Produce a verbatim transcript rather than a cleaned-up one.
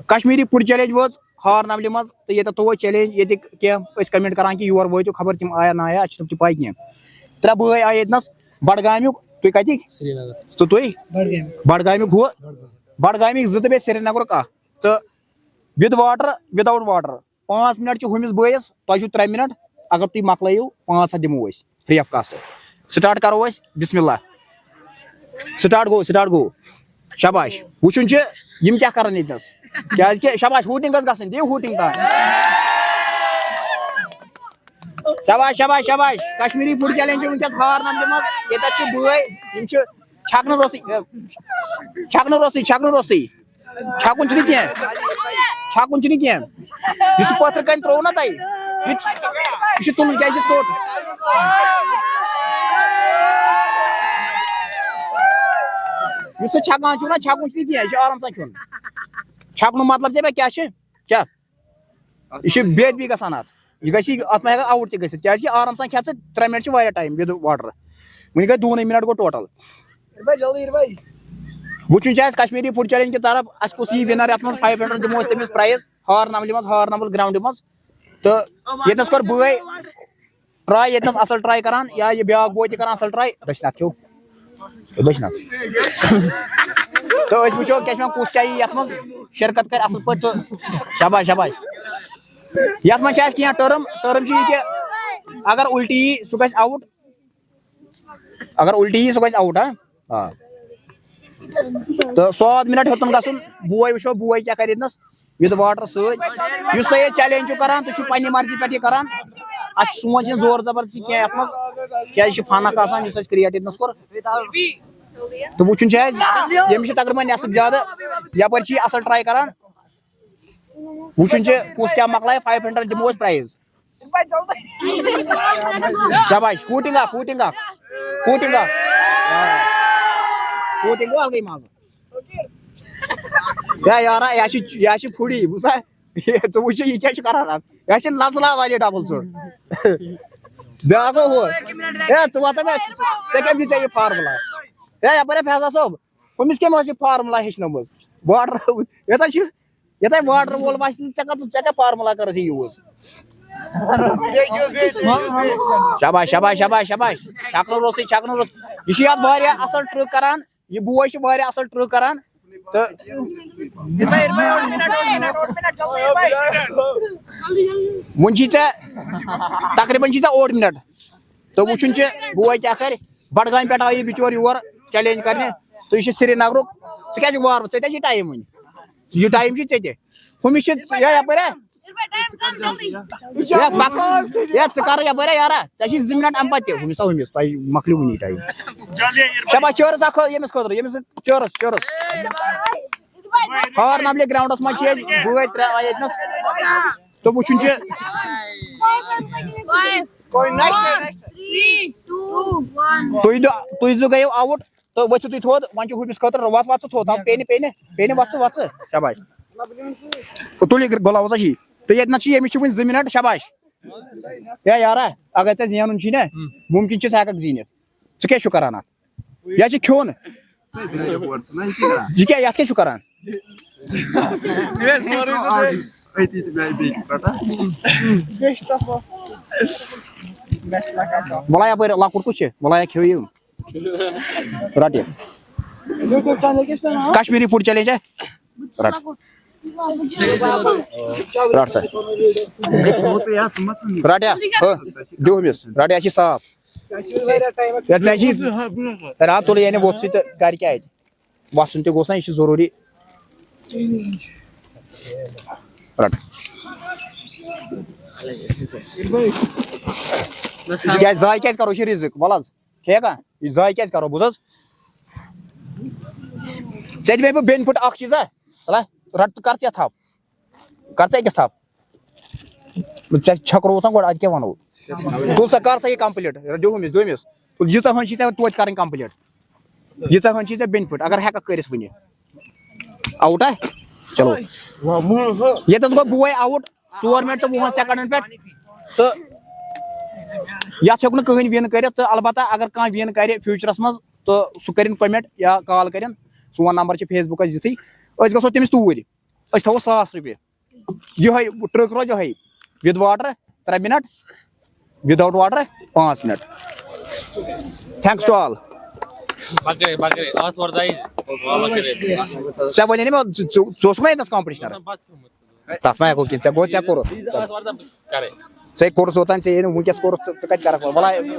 Kashmiri food challenge وٲژ ہارنملہِ منٛز، تہٕ ییٚتٮ۪تھ تھوٚو اَسہِ چیلنج، ییٚتِکۍ کینٛہہ ٲسۍ کمنٹ کران کہِ یور وٲتِو، خبر تِم آیا نہ آیا، اَسہِ چھِ تِم تہِ پَے کینٛہہ۔ ترٛےٚ بٲے آیہِ ییٚتنَس، بڈگامیُک، تُہۍ کَتِکۍ؟ سرینگر۔ تہٕ تُہۍ؟ بڈگامہِ۔ بڈگامیُک ہُہ؟ بڈگامہِ۔ بڈگامِکۍ زٕ تہٕ بیٚیہِ سرینگرُک اکھ۔ تہٕ with water، without water۔ پانٛژھ منٹ چھِ ہُمِس بٲیِس، تۄہہِ چھِو ترٛےٚ منٹ۔ اگر تُہۍ مۄکلٲیِو، پانٛژھ ہَتھ دِمو أسۍ free of cost۔ سٹارٹ کرو أسۍ، بسم اللہ۔ سٹارٹ گوٚو، سٹارٹ گوٚو۔ شاباش۔ وٕچھُن چھُ، یِم کیٛاہ کران ییٚتنَس۔ کیٛازِ کہِ شاباش، hooting گٔژھ گژھٕنۍ، دِیِو hooting تام۔ شاباش، شاباش، شاباش۔ کشمیٖری فُڈ چیلنج چھُ وٕنکیٚس ہارنملہِ منٛز۔ ییٚتٮ۪تھ چھِ بٲے، یِم چھِ چھکنہٕ روٚستُے، چھکنہٕ روٚستُے، چھکنہٕ روٚستُے۔ چھکُن چھُنہٕ کینٛہہ۔ چھکُن چھُنہٕ کینٛہہ۔ یُس یہِ پٔتھٕر کَنہِ ترٛوو نا تۄہہِ، یہِ چھُ، یہِ چھُ تُلُن، کیٛازِ یہِ چھُ ژوٚٹ۔ یُس سُہ چھکان چھُو نا، چھکُن چھُنہٕ کینٛہہ، یہِ چھُ آرام سان کھیوٚن۔ چھکنُک مطلب ژےٚ مےٚ کیٛاہ چھِ؟ کیٛاہ؟ یہِ چھُ بے ادبی گژھان اَتھ۔ یہِ گژھِ، اَتھ ما ہٮ۪کان آوُٹ تہِ گٔژھِتھ، کیٛازِ کہِ آرام سان کھٮ۪تھ ژٕ، ترٛےٚ منٹ چھِ واریاہ ٹایم with water۔ وٕنہِ گٔے دُونٕے منٹ گوٚو ٹوٹل۔ وٕچھُن چھُ اَسہِ کشمیٖری فُڈ چیلنج کہِ طرف، اَسہِ کُس یی ونر یَتھ منٛز، five hundred دِمو أسۍ تٔمِس پرایز، ہارنملہِ منٛز، ہارنمل گراؤنڈِ منٛز۔ تہٕ ییٚتنَس کوٚر بٲے ٹراے، ییٚتنَس اَصٕل ٹراے کران، یا یہِ بیٛاکھ بوے تہِ کران اَصٕل ٹراے، دٔچھِنۍ اَتھٕ کھیوٚو۔ دٔچھِنۍ اَتھٕ۔ تہٕ أسۍ وٕچھو کیٛاہ چھِ وَنان، کُس کیٛاہ یی یَتھ منٛز شرکت کرِ اَصٕل پٲٹھۍ تہٕ شاباش، شاباش۔ یَتھ منٛز چھِ اَسہِ کینٛہہ ٹٔرٕم، ٹٔرٕم چھِ یہِ کہِ اگر اُلٹی یی، سُہ گژھِ آوُٹ۔ اگر اُلٹی یی، سُہ گژھِ آوُٹ، ہا؟ آ۔ تہٕ ساد منٹ ہیوٚتُن گژھُن، بوے وٕچھو، بوے کیٛاہ کرِ ییٚتنَس۔ With water سۭتۍ۔ یُس تُہۍ یہِ چیلنج چھِو کران، تُہۍ چھِو پننہِ مرضی پٮ۪ٹھ یہِ کران۔ اَسہِ چھِ، سون چھِنہٕ زور زبردستی کینٛہہ یَتھ منٛز، کیٛازِ یہِ چھِ فن اکھ آسان، یُس اَسہِ کریٹ ییٚتہِ نَس کوٚر۔ تہٕ وٕچھُن چھُ اَسہِ، ییٚمِس چھِ تقریباً نٮ۪صٕف زیادٕ، یَپٲرۍ چھِ یہِ اَصٕل ٹراے کران۔ وٕچھُن چھُ کُس کیٛاہ مۄکلایہِ، five hundred دِمو أسۍ پرایز۔ شاباش، کوٗٹِنگ اکھ، کوٗٹِنگ اکھ، کوٗٹِنگ اکھ۔ کوٗٹِنگ گوٚو الگٕے مزٕ۔ یا یارا، یا چھِ، یا چھِ فُڈی، بوٗزتھا؟ ژٕ وٕچھ یہِ کیٛاہ چھُ کران اَتھ۔ یا چھِ نژناوان یہِ ڈبل ژوٚٹ۔ بیٛاکھ گوٚو ہُہ۔ ہے، ژٕ وَن تہٕ مےٚ، ژےٚ کٔمۍ دِژے یہِ فارمولا؟ ہے، یَپٲرۍ ہے فیضان صٲب، ہُمِس کٔمۍ ٲس یہِ فارمولا ہیٚچھنٲومٕژ؟ واٹر، یوٗتاہ چھُ، یوٗتاہ واٹر وول وَسہِ نہٕ، ژےٚ کَتھ، ژےٚ کیٛاہ فارمولا کٔرٕتھ یہِ یوٗز؟ شاباش، شاباش، شاباش، شاباش۔ چھَکنہٕ روٚستُے، چھَکنہٕ روٚستُے۔ یہِ چھُ یَتھ واریاہ اَصٕل ٹرٛک کَران۔ یہِ بوے چھُ واریاہ اَصٕل ٹرٛک کَران۔ تہٕ وُنہِ چھِ ژےٚ، تقریٖباً چھِ ژےٚ اوٚڑ مِنٹ۔ تہٕ وٕچھُن چھُ، بوے کیٛاہ کَرِ۔ بڈگامہِ پٮ۪ٹھ آو یہِ بِچور یور چیلنج کَرنہِ۔ تہٕ یہِ چھُ سرینگرُک۔ ژٕ کیٛازِ چھُکھ وارٕ؟ ژےٚ کیٛاہ چھُے ٹایم وُنہِ؟ یہِ ٹایم چھُے ژےٚ تہِ۔ ہُمِس چھِ، یا یَپٲرۍ ہا؟ یا پَک-، یا ژٕ کَر یَپٲرۍ ہا یارا؟ ژےٚ چھِ زٕ مِنَٹ اَمہِ پَتہٕ تہِ۔ ہُمِس ہا ہُمِس، تۄہہِ مۄکلیو وُنی ٹایم۔ شاباش، چیرٕز اَکھ ییٚمِس خٲطرٕ، ییٚمِس چیرٕز، چیرٕز۔ ہارنبلہِ گراؤنڈَس منٛز چھِ أسۍ بٲے ترٛےٚ آیہِ ییٚتنَس۔ تہٕ وٕچھُن چھُ۔ تُہۍ دِ-، تُہۍ زٕ گٔیِو آوُٹ۔ تہٕ ؤتھِو تُہۍ تھوٚد، وۄنۍ چھُ ہُمِس خٲطرٕ، وَژھ، وَژھ ژٕ تھوٚد، تھاو پینہِ، پینہِ، پینہِ وَژھ ژٕ، وَژھ ژٕ۔ شاباش۔ تُلِو گۄلاوُز ہا چھِ۔ تہٕ ییٚتہِ نَس چھِ، ییٚمِس چھِ وُنہِ زٕ مِنَٹ، شاباش۔ ہے یارا، اگر ژےٚ زینُن چھُے نا، مُمکِن چھُ ژٕ ہٮ۪کَکھ زیٖنِتھ۔ ژٕ کیٛاہ چھُکھ کَران اَتھ؟ یا چھِ کھیوٚن؟ یہِ کیٛاہ، یَتھ کیٛاہ چھُ کَران؟ وَلا یَپٲرۍ لۄکُٹ کُس چھُ؟ وَلا یہِ کھیوٚو یہِ۔ رَٹ یہِ۔ کشمیٖری فُڈ چیلنج ہے؟ رَٹ۔ رَٹ سا۔ رَٹ یا۔ ہُہ۔ دِ ہُمِس۔ رَٹ یا، یہِ چھِ صاف۔ یا ژےٚ چھِ، رَٹ تُلٕے یعنی ووٚتھ سۭتۍ تہٕ کَرِ کیٛاہ اَتہِ؟ وَسُن تہِ گوٚژھ نا، یہِ چھُ ضروٗری۔ رَٹ۔ کیٛازِ ضایع کیٛازِ کَرو؟ یہِ چھُ رِزِق، وَلہٕ حظ۔ ٹھیٖک ہا؟ یہِ ضایع کیٛازِ کَرو؟ بوٗز حظ۔ ژےٚ دِمے بہٕ بیٚنہِ پھٕٹ اَکھ چیٖزا۔ وَلہٕ، رَٹ تہٕ کَر ژےٚ تھَپھ۔ کَر ژٕ أکِس تھَپھ۔ ژےٚ چھَکرووُتھ نا گۄڈٕ، اَدٕ کیٛاہ وَنو؟ تُل سا، کَر سا یہِ complete، دِ ہُمِس، دوٚیمِس۔ تُل، ییٖژاہ ہن چھِ ژےٚ توتہِ کَرٕنۍ complete۔ ییٖژاہ ہن چھِ ژےٚ بیٚنہِ پھٕٹ، اگر ہٮ۪کَکھ کٔرِتھ وٕنہِ۔ آوُٹ ہا؟ چلو۔ ییٚتٮ۪س گوٚو بوے آوُٹ، ژور مِنٹ تہٕ وُہَن سیکنڈَن پٮ۪ٹھ۔ تہٕ یَتھ ہیوٚک نہٕ کٕہٕنۍ win کٔرِتھ، تہٕ البتہ اگر کانٛہہ win کَرِ future منٛز، تہٕ سُہ کٔرِن comment یا call کٔرِن۔ سون number چھُ Facebook اَسہِ دِتھٕے۔ أسۍ گژھو تٔمِس توٗرۍ۔ أسۍ تھاوو ساس رۄپیہِ۔ یِہوٚے ٹرٛک روزِ یِہوٚے، with water ترٛےٚ مِنَٹ، without water پانٛژھ مِنَٹ۔ Thanks to all۔ بکرے بکرے آتھوار دۄہ یی۔ ژےٚ وَنے نہٕ مےٚ، ژٕ ژٕ- ژٕ اوسُکھ نا ییٚتنَس کمپِٹِشنَر؟ تَتھ ما ہٮ۪کو کِہیٖنۍ، ژےٚ گوٚو، ژےٚ کوٚرُتھ۔ آتھوار دۄہ بہٕ کرے۔ ژےٚ کوٚرُتھ اوٚتام، ژےٚ ییٚلہِ نہٕ وٕنکیٚس کوٚرُتھ، تہٕ ژٕ کَتہِ کَرَکھ وۄنۍ؟ وَلہٕ ہا،